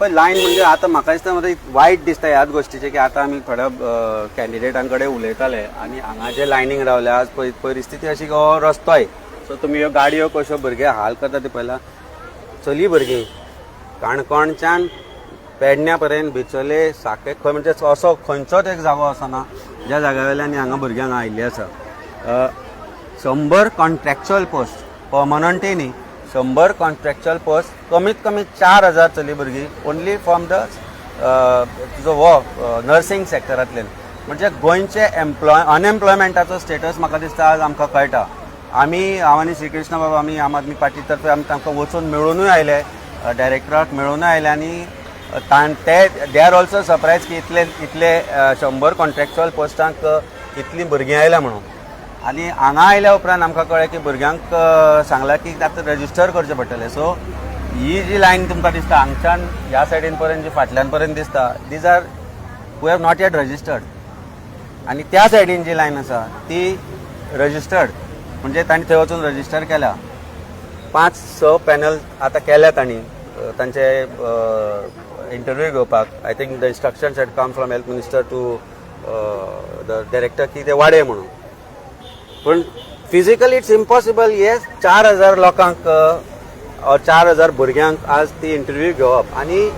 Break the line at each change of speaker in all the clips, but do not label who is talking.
पळय, लायन म्हणजे आतां म्हाका दिसता मरे वायट दिसता ह्याच गोश्टीचें की आतां आमी थोड्या कॅन्डिडेटां कडेन उलयताले आनी हांगा जे लायनीक रावले, आज पळय परिस्थिती अशी की हो रस्तोय, सो तुमी ह्यो गाडयो कश्यो भुरगे हाल करता ते पळयला. चली भुरगीं काणकोणच्यान पेडण्या पर्यंत, बिचोले, साके, खंय म्हणजे असो खंयचोच एक जागो आसना ज्या जाग्या वयल्यान हांगा भुरग्यांक आयिल्ली आसा. 100 कॉन्ट्रॅक्च्युअल पोस्ट, पर्मनंटय न्ही, 100 कॉन्ट्रॅक्च्युअल पोस्ट, कमीत कमी 4000 चली भुरगीं ओनली फ्रॉम the तुजो हो नर्सिंग सेक्टरांतल्यान. म्हणजे गोंयचे अनएम्प्लॉयमेंटाचो स्टेटस म्हाका दिसता आज आमकां कळटा. आमी, हांव आनी श्रीकृष्ण बाबा, आमी आम आदमी पार्टी तर्फे आमी तांकां वचून मेळुनूय आयले, डायरेक्टराक मेळुनूय आयले आनी ते they are also surprise की इतले इतले 100 कॉन्ट्रॅक्च्युअल पोस्टांक इतलीं भुरगीं आयल्या म्हणून. आनी हांगा आयल्या उपरांत आमकां कळ्ळें की भुरग्यांक सांगलां की आतां रजिस्टर करचें पडटलें. सो ही जी लायन तुमकां दिसता, हांगच्यान ह्या सायडीन पर्यंत जी फाटल्यान पर्यंत दिसता, these are who have not yet registered. आनी त्या सायडीन जी लायन आसा ती रजिस्टर्ड, म्हणजे तांणी थंय वचून रजिस्टर केल्या. पांच स पॅनल आतां केल्या तांणी तांचे इंटरव्यू घेवपाक. I think the instructions had come from health minister to the director की ते वाडय म्हणून. पूण फिजिकली it's impossible हे 4000 लोकांक or 4000 भुरग्यांक आज ती इंटरव्यू घेवप. आनी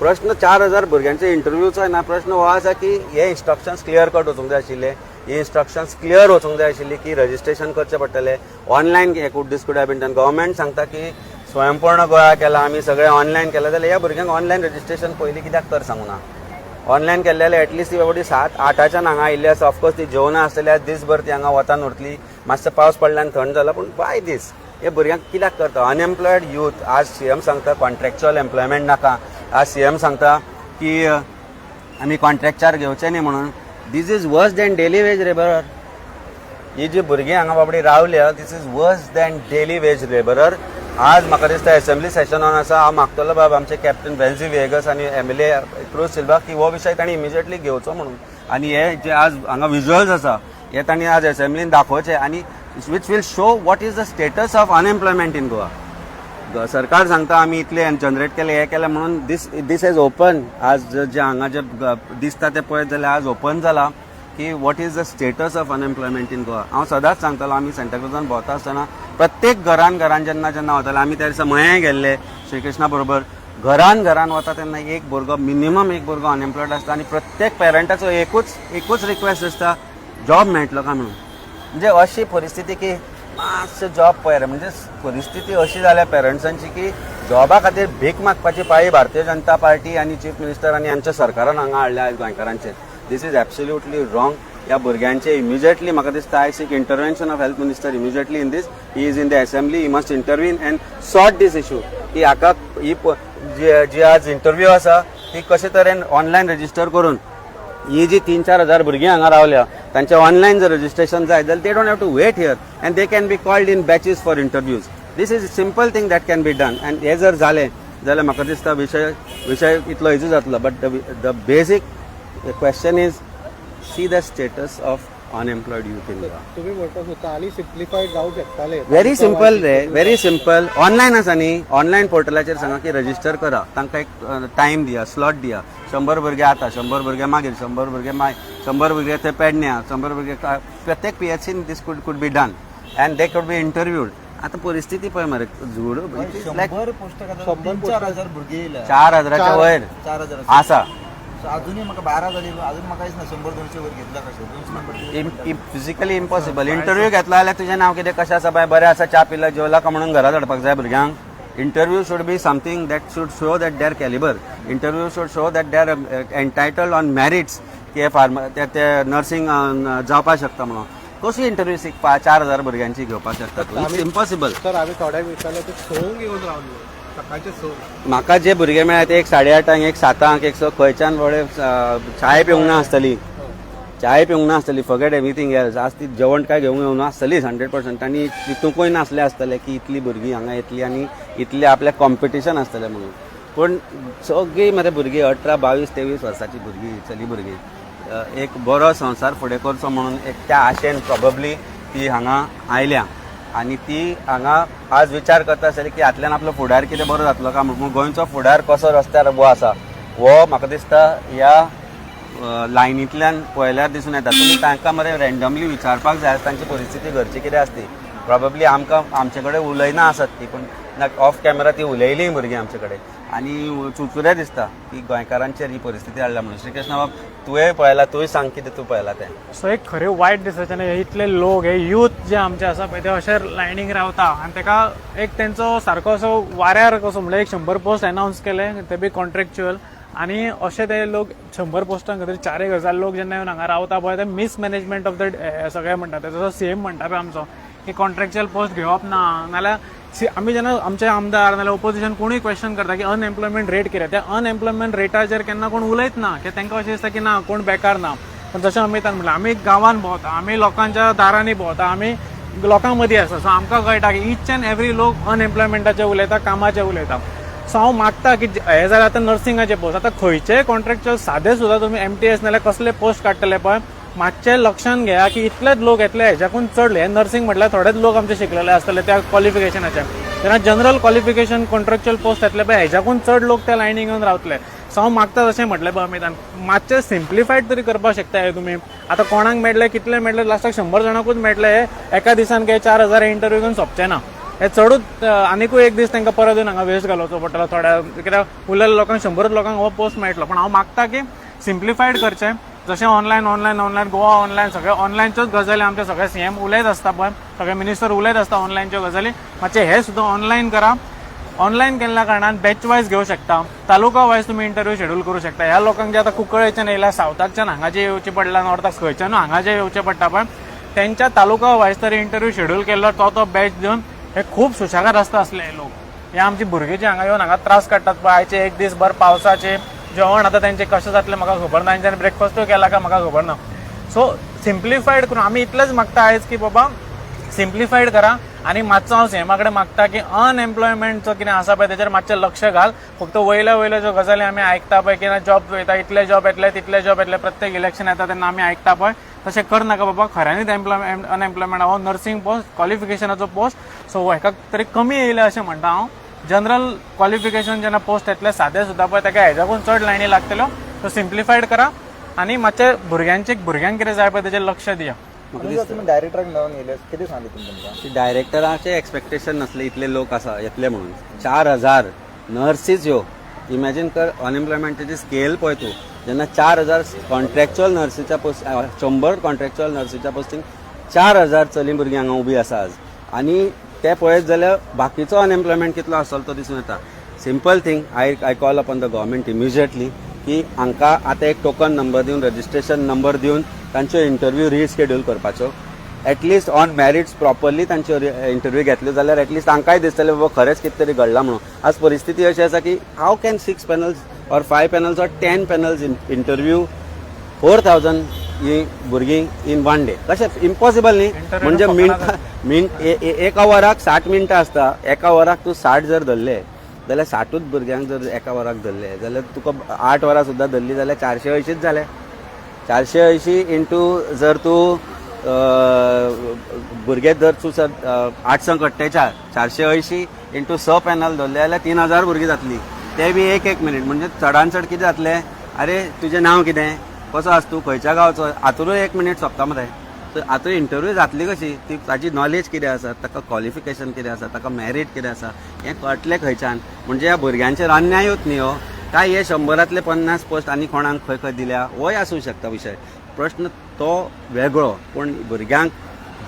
प्रश्न 4000 भुरग्यांचे इंटरव्यूचो ना, प्रश्न हो आसा की हे इन्स्ट्रक्शन्स क्लियर कट वचूंक जाय आशिल्ले. ही इन्स्ट्रक्शन्स क्लियर वचूंक जाय आशिल्ली की रजिस्ट्रेशन करचें पडटलें ऑनलायन. हे could this could have been done. Government सांगता की स्वयंपूर्ण गोवा केला आमी, सगळें ऑनलायन केलां, जाल्यार ह्या भुरग्यांक ऑनलायन रजिस्ट्रेशन पयलीं कित्याक कर सांगू ना? ऑनलायन केल्लें जाल्यार एटलिस्ट ती बाबडी 7-8च्यान हांगा आयिल्ली आसा. ऑफकोर्स ती जेवणां आसतली, दीसभर ती हांगा वतान उरतली, मातसो पावस पडल्यान थंड जाला, पूण वाय दीस हे भुरग्यांक कित्याक करता? अनएम्प्लॉयड यूथ, आज सीएम सांगता कॉन्ट्रॅक्च्युअल एम्प्लॉयमेंट नाका. आज सीएम सांगता की आमी कॉन्ट्रॅक्चार घेवचे न्ही म्हणून. This is worse than daily wage labourer. ही जी भुरगीं हांगा बाबडी रावल्या, this is worse than daily wage labourer. आज म्हाका दिसता एसेंब्ली सेशन ऑन आसा. हांव मागतलो बाब आमचे कॅप्टन वेन्झी व्हिएगस आनी एमएलए क्रूज सिल्वा की हो विशय तांणी इमिजिएटली घेवचो म्हणून आनी हे जे आज हांगा विज्युअल्स आसा, हे तांणी आज एसेंब्लीन दाखोवचे आनी which will show what is the status of unemployment in Goa. सरकार सांगता आमी इतले जनरेट केले, हे केले म्हणून. दीस this is open. आज जे हांगा जे दिसता ते पळयत जाल्यार आज ओपन जाला की what is the status of unemployment in Goa. हांव सदांच सांगतालो, आमी सांताक्रुजान भोंवता आसतना प्रत्येक घरान घरान जेन्ना जेन्ना वताले आमी, त्या दिसा मयां गेल्ले श्रीकृष्णा बरोबर, घरान घरान वता तेन्ना एक भुरगो, मिनिमम एक भुरगो अनएम्प्लॉयड आसता आनी प्रत्येक पेरंटाचो एकूच एकूच रिक्वेस्ट आसता, जॉब मेळटलो काय म्हणून. म्हणजे अशी परिस्थिती की मातशें जॉब पळय रे. म्हणजे परिस्थिती अशी जाल्या पेरंट्सांची की जॉबा खातीर भीक मागपाची पाळी भारतीय जनता पार्टी आनी चीफ मिनिस्टर आनी आमच्या सरकारान हांगा हाडल्या आयज गोंयकारांचेर. This is absolutely wrong. ह्या भुरग्यांचे इमिजिएटली म्हाका दिसता I seek intervention of health minister immediately in this. He is in the assembly, he must intervene and sort this issue की हाका ही जी जी आज इंटरव्यू आसा ती कशे तरेन ऑनलायन रजिस्टर करून ही जी 3-4 हजार भुरगीं हांगा रावल्या, तांचे ऑनलायन जर रजिस्ट्रेशन जाय जाल्यार they don't have to wait here and they can be called in batches for interviews. This is simple thing that can be done and हे जर जालें जाल्यार म्हाका दिसता विशय इतलो इजी जातलो. But the basic question is, see the status of unemployed youth in Goa.
तुम्ही म्हणता स्वतः आणि सिम्प्लिफाईड जाऊ शकताले.
व्हेरी सिम्पल रे, व्हेरी सिम्पल. ऑनलायन आसा न्ही, ऑनलायन पोर्टलाचेर सांगा की रजिस्टर करा, तांकां एक टायम दिया, स्लॉट दिया. 100 भुरगे आतां, 100 भुरगे मागीर, 100 भुरगे मागीर, 100 भुरगे ते पेडण्या, 100 भुरगे प्रत्येक पीएचसीन. This could be done and they could be interviewed. आतां परिस्थिती पळय मरे, झूड लायक
100 पोस्टाक
100
3-4 हजार भुरगे येयल्या.
4000च्या वयर.
4000
आसा.
So अजूनही म्हाका 12 जाली, अजून म्हाका दिसना 100-200 वर घेतला कशें, 200 नंबर.
Physically impossible. इंटरव्यू घेतला जाल्यार तुजें नांव कितें, कशें आसा बाय, बरें आसा, च्या पिला, जेवला का म्हणून घरा धाडपाक जाय भुरग्यांक. Interview should be something that should show that their caliber. Interview should show that they are entitled on merits की हे फार्मा ते नर्सिंग जावपाक शकता म्हणून. कशी इंटरव्यू शिकपा 4000 भुरग्यांची घेवपाक शकता तूं? It's impossible.
तर हांवें थोड्यांक विचारलें, ते 6क येवन रावले, सकाळचे 6.
म्हाका जे भुरगे मेळ्ळे ते एक 8:30क, एक 7क, एक स, खंयच्यान बरे चाय पिवंक ना आसतली, चाय पिवंक ना आसतली. Forget everything else. आज ती जेवण काय घेवंक येवना आसतलीच 100%. आनी तितूंकूय नासले आसतले की इतली भुरगीं हांगा येतली आनी इतले आपल्याक कॉम्पिटिशन आसतलें म्हणून. पूण सगळीं मरे भुरगीं 18, 22, 23 वर्साची भुरगीं, चली भुरगीं, एक बरो संवसार फुडें करचो म्हणून एक त्या आशेन प्रोबेबली ती हांगा आयल्या. आनी ती हांगा आज विचार करता आसतली की हातल्यान आपलो फुडार कितें बरो जातलो काय म्हणून. गोंयचो फुडार कसो रस्त्यार उबो आसा हो म्हाका दिसता ह्या लायनींतल्यान पळयल्यार दिसून येता. तुमी तांकां मरे रँडमली विचारपाक जाय तांची परिस्थिती घरची कितें आसती. प्रॉबेबली आमकां आमचे कडेन उलयना आसत ती, पूण ऑफ कॅमेरा ती उलयली भुरगीं आमचे कडेन आनी चुरचुरे दिसता की गोंयकारांचेर ही परिस्थिती हाडल्या म्हणून. श्रीकृष्ण बाब, तुवें पळयला, तूंय सांग कितें तूं पळयला तें.
सो एक खरें वायट दिसाचें न्ही, इतले लोक हे यूथ जे आमचे आसा पळय ते अशे लायनीक रावता आनी तेका एक तेंचो सारको असो वाऱ्यार कसो, म्हणल्यार एक 100 पोस्ट एनावन्स केले ते बी कॉन्ट्रॅक्च्युअल आनी अशे ते लोक 100 पोस्टां खातीर 4000 लोक जेन्ना येवन हांगा रावता पळय ते मिसमॅनेजमेंट ऑफ the सगळे म्हणटा ते. तसो सीएम म्हणटा पळय आमचो की कॉन्ट्रॅक्च्युअल पोस्ट घेवप ना, नाल्यार आमी जेन्ना आमचे आमदार नाल्यार ओपोजिशन कोणूय क्वेश्चन करता की अनएम्प्लॉयमेंट रेट कितें, त्या अनएम्प्लॉयमेंट रेटाचेर केन्ना कोण उलयत ना, की तांकां अशें दिसता की ना कोण बेकार ना. पण जशें अमितान म्हणलें, आमी गांवान भोंवता, आमी लोकांच्या दारांनी भोंवता, आमी लोकां मदीं आसा, सो आमकां कळटा की इच अँड एवरी लोक अनएम्प्लॉयमेंटाचे उलयता, कामाचे उलयता. सो हांव मागता की हे जाल्यार आतां नर्सिंगाचे पोस्ट, आतां खंयचेय कॉन्ट्रॅक्चुअल सादे सुद्दां तुमी एमटीएस नाल्यार कसले पोस्ट काडटले पळय मातशें लक्षान घेया की इतलेच लोक येतले, हेच्याकून चड हे नर्सिंग म्हटल्यार थोडेच लोक आमचे शिकलेले आसतले त्या क्वॉलिफिकेशनाचे. जेन्ना जनरल क्वॉलिफिकेशन कॉन्ट्रॅक्च्युअल पोस्ट येतले पळय हेच्याकून चड लोक त्या लायनीक येवन रावतले. सो हांव मागता तशें म्हटलें पळय अमितान, मातशें सिम्प्लिफायड तरी करपाक शकता हे तुमी. आतां कोणाक मेळ्ळे, कितले मेळ्ळे, लास्टाक 100 जाणांकूच मेळ्ळे. हे एका दिसान काय 4000 इंटरव्यू घेवन सोंपचे ना हे. चडूच आनिकूय एक दीस तांकां परत येवन हांगा वेस्ट घालोवचो पडटलो थोड्या, कित्याक उरलेल्या लोकांक 100च लोकांक हो पोस्ट मेळटलो. पण हांव मागता की सिम्प्लिफायड करचें, जशें online online online Goa online सगळे ऑनलायनच्योच गजाली आमचे सगळे सीएम उलयत आसता पळय, सगळे मिनिस्टर उलयत आसता ऑनलायनच्यो गजाली, मातशें हे सुद्दां ऑनलायन करा. ऑनलायन केल्ल्या कारणान बॅच वायज घेवं शकता, तालुका वायज तुमी इंटरव्यू शेड्यूल करूं शकता. ह्या लोकांक जे आतां कुंकळेच्यान येयल्या, सावथाकच्यान हांगा जे येवचें पडला, नॉर्थाक खंयच्यान हांगा जे येवचें पडटा पळय तेंच्या तालुका वायज तरी इंटरव्यू शेड्यूल केल्लो तो तो बॅच दिवन हे खूब सुशेगाद आसता आसले हे लोक. हे आमची भुरगीं जी हांगा येवन हांगा त्रास काडटात पळय आयचे एक दीस भर पावसाचे, जेवण आतां तेंचें कशें जातलें म्हाका खबर ना, तेंच्यांनी ब्रेकफास्टूय केला काय म्हाका खबर ना. सो सिम्प्लिफायड करून आमी इतलेंच मागता आयज की बाबा सिम्प्लिफायड करा. आनी मातसो हांव सीएमा कडेन मागता की अनएम्प्लॉयमेंटचो कितें आसा पळय तेजेर मातशें लक्ष घाल. फक्त वयल्या वयल्यो ज्यो गजाली आमी आयकता पळय की जॉब वयता, इतले जॉब येतले, तितले जॉब येतले, प्रत्येक इलेक्शन येता तेन्ना आमी आयकता पळय, तशें कर नाका बाबा. खऱ्यांनीच अनएम्प्लॉयमेंट हो नर्सिंग पोस्ट क्वॉलिफिकेशनाचो पोस्ट, सो हेका तरी कमी येयले अशें म्हणटा हांव. जनरल क्वॉलिफिकेशन जेन्ना पोस्ट येतले सादे सुद्दां पळय ताका हेज्याकून चड लायनी लागतल्यो. सो सिम्प्लिफायड करा आनी मातशें भुरग्यांचे भुरग्यांक कितें जाय पळय तेजेर लक्ष दिया.
तुम्ही डायरेक्टराक मेळून येयले, कितें सांगले तुमी तांकां?
डायरेक्टराचे एक्सपेक्टेशन नसले इतले लोक आसा येतले म्हणून. 4000 नर्सीस ह्यो, इमॅजीन कर, अनएम्प्लॉयमेंटाची स्केल पळय तूं. जेन्ना 4000 कॉन्ट्रॅक्च्युअल नर्सीच्या पोस्ट, 100 कॉन्ट्रॅक्च्युअल नर्सीच्या पोस्टींग 4000 चली भुरगीं हांगा उबी आसा आज, आनी ते पळयत जाल्यार बाकीचो अनएम्प्लॉयमेंट कितलो आसतलो तो दिसून येता. Simple thing, I call upon the government immediately की हांकां आतां एक टोकन नंबर दिवन, रजिस्ट्रेशन नंबर दिवन तांच्यो इंटरव्यू रिस्केड्यूल करपाच्यो. At least on merits properly तांच्यो इंटरव्यू घेतल्यो जाल्यार एटलिस्ट तांकांय दिसतलें बाबा खरेंच कितें तरी घडलां म्हणून. आज परिस्थिती अशी आसा की how can six panels or five panels or 10 panels interview 4000 ही भुरगीं इन वन डे? कशें इम्पॉसिबल न्ही?
Interview
म्हणजे
फकाणां.
मिनटां मिन एका वराक 60 मिनटां आसता. एका वराक तूं 60 जर धरले जाल्यार, 60ूच भुरग्यांक जर एका वराक धरले जाल्यार, तुका 8 वरां सुद्दां धरली जाल्यार 480च जाले. 480 इंटू जर तूं भुरगे जर तूं सर 8 अठ्ठेचाळ, 480 इंटू 6 पॅनल धरले जाल्यार 3000 भुरगीं जातली. ते बी एक एक मिनीट म्हणजे चडान चड कितें जातलें? अरे तुजें नांव कितें, कसो आसा तूं, खंयच्या गांवचो, हातूंतय एक मिनीट सोंपता मरे. सो आतां इंटरव्यू जातली कशी ती? ताजी नॉलेज कितें आसा, ताका क्वॉलिफिकेशन कितें आसा, ताका मॅरीट कितें आसा, हें कळटलें खंयच्यान? म्हणजे ह्या भुरग्यांचेर अन्यायूच न्ही हो. काय हे 100रांतले 50 पोस्ट आनी कोणाक खंय खंय दिल्या होय आसूं शकता विशय. प्रश्न तो वेगळो, पूण भुरग्यांक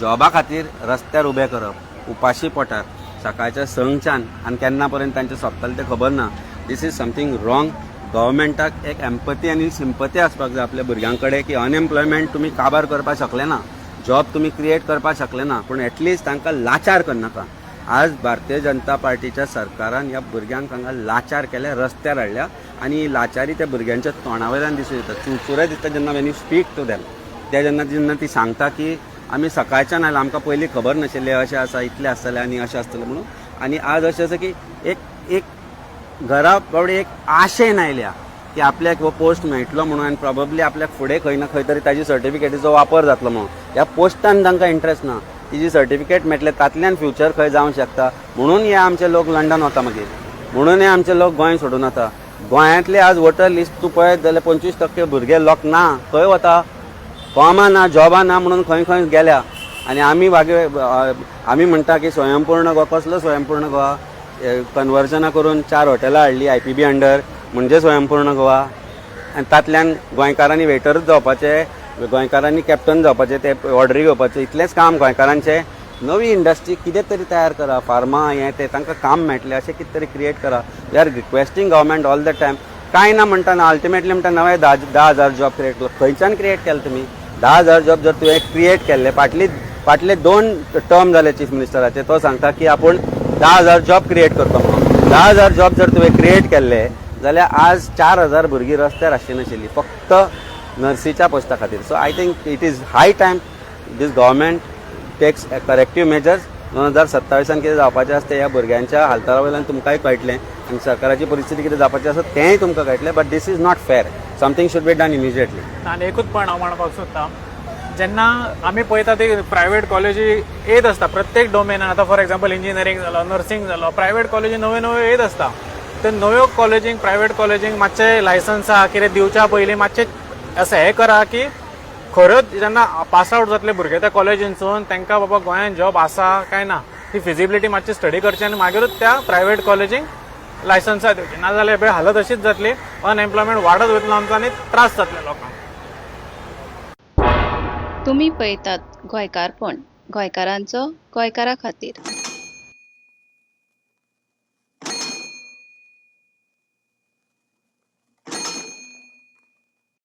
जॉबा खातीर रस्त्यार उबे करप उपाशी पोटार सकाळच्या 6च्यान आनी केन्ना पर्यंत तांचें सोंपतलें तें खबर ना. This is something wrong. गव्हर्मेंटाक एक एम्पती आनी सिंपती आसपाक जाय आपल्या भुरग्यां कडेन की अनएम्प्लॉयमेंट तुमी काबार करपाक शकले ना, जॉब तुमी क्रिएट करपाक शकले ना, पूण एटलिस्ट तांकां लाचार करनाका. आज भारतीय जनता पार्टीच्या सरकारान ह्या भुरग्यांक हांगा लाचार केल्या, रस्त्यार हाडल्या आनी ही लाचारी त्या भुरग्यांच्या तोंडा वयल्यान दिसून येता. चुरचुरे दिसता जेन्ना when you speak to them. ते जेन्ना जेन्ना ती सांगता की आमी सकाळच्यान आयला, आमकां पयलीं खबर नाशिल्लें अशें आसा, इतलें आसतलें आनी अशें आसतलें म्हणून. आनी आज अशें आसा की एक एक घरा बाबडी एक आशेन आयल्या की आपल्याक हो पोस्ट मेळटलो म्हणून आनी प्रॉबेबली आपल्याक फुडें खंय ना खंय तरी ताजी सर्टिफिकेटीचो वापर जातलो म्हणून. ह्या पोस्टान तांकां इंट्रस्ट ना. तिजी सर्टिफिकेट मेळटलें, तातल्यान फ्युचर खंय जावंक शकता. म्हणून हे आमचे लोक लंडन वता मागीर, म्हणून हे आमचे लोक गोंय सोडून वता. गोंयांतले आज वोटर लिस्ट तूं पळयत जाल्यार 25% भुरगे लोक ना. खंय वता? कामां ना, जॉबां ना म्हणून खंय खंय गेल्या. आनी आमी वागे आमी म्हणटा की स्वयंपूर्ण गोवा. कसलो स्वयंपूर्ण गोवा? कन्वर्जनां करून चार हॉटेलां हाडली आयपीबी अंडर, म्हणजे स्वयंपूर्ण गोवा? आनी तातल्यान गोंयकारांनी वेटरूच जावपाचे, गोंयकारांनी कॅप्टन जावपाचे, ते ऑर्डरी घेवपाचे, इतलेंच काम गोंयकारांचें? नवी इंडस्ट्री कितें तरी तयार करा, फार्मा हें तें, तांकां काम मेळटलें अशें कितें तरी क्रिएट करा. We are requesting government all the time. कांय ना म्हणटा ना, अल्टिमेटली म्हणटा नवे 10,000 जॉब क्रिएट केलो. खंयच्यान क्रिएट केले तुमी 10,000 जॉब? जर तुवें क्रिएट केल्ले, फाटली फाटले दोन टर्म जाले चीफ मिनिस्टराचे, तो सांगता की आपूण 10,000 जॉब क्रिएट करता म्हणून. 10,000 जॉब जर तुवें क्रिएट केल्ले जाल्यार आज 4000 भुरगीं रस्त्यार आसची नाशिल्ली फक्त नर्सीच्या पोस्टा खातीर. So I think it is high time this government takes corrective measures. 2027 कितें जावपाचें आसा तें ह्या भुरग्यांच्या हालतारा वयल्यान तुमकांय कळटलें आनी सरकाराची परिस्थिती कितें जावपाची आसा तेंय तुमकां कळटलें. But this is not fair. Something should be done immediately.
आनी एकूच पण हांव म्हणपाक सोदता, जेन्ना आमी पळयता ती प्रायवेट कॉलेजी येत आसता प्रत्येक डोमेनान. आतां फॉर एग्जाम्पल इंजिनियरींग जालो, नर्सिंग जालो, प्रायवेट कॉलेजी नव्यो नव्यो येत आसता. ते नव्यो कॉलेजींक, प्रायवेट कॉलेजींक मातशें लायसन्सां कितें दिवच्या पयलीं मातशें अशें हें करा की खऱ्योच जेन्ना पास आवट जातले भुरगे त्या कॉलेजींसून, तांकां बाबा गोंयांत जॉब आसा काय ना, ती फिजिबिलिटी मातशी स्टडी करची आनी मागीरूच त्या प्रायवेट कॉलेजींक लायसन्सां दिवची. नाजाल्यार पळय हालत अशीच जातली, अनएम्प्लॉयमेंट वाडत वयतलो आमचो आनी त्रास जातले लोकांक.
तुमी पळयतात गोंयकारपण, गोंयकारांचो गोंयकारा खातीर.